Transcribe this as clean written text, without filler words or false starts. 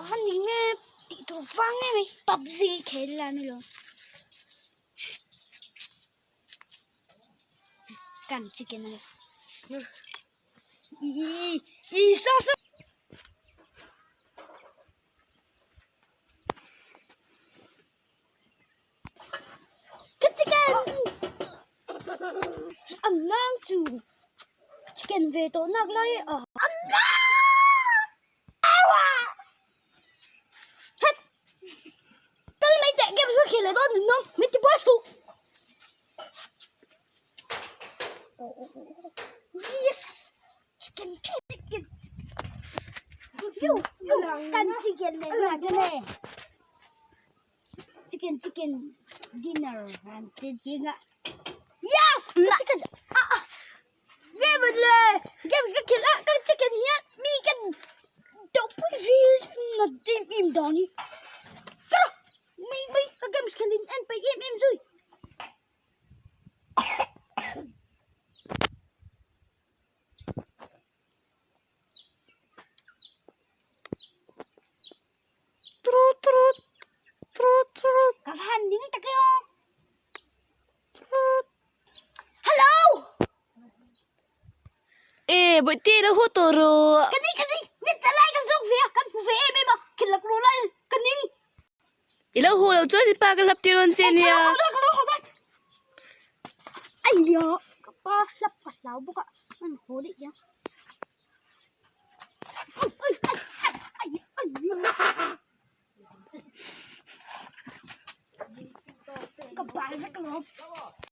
Ka va ning e tih tur vang em mai PUBG khel ila ni lo kan chicken a ni i saw saw Ka chicken an nang chu chicken ve tawh nak lai a an het tal mai teh game chu khel leh dawn nin nawm min ti buai suh yes chicken chicken kan chicken leh Chicken chicken dinner an ti ding a yes ka chicken ah ah game le game ka khel a ka chicken hian mi ka deuh pui vi na em em dan hi mi mi ka games khel in en peih em em zui. Ka va han ding tak e aw. Hello. E bawihte lo haw tawh rawh. Ka ning ka ning ni chalai ka zawk ve a kan hmu ve em em a khel lak rawh lai ka ning. I lo haw lo chuan i pa ka hlap tir dawn che nia. Ka lo haw dawn Aiya ka pa hlap ka hlau bawk a an haw leh hian. Ka bal vek alawm.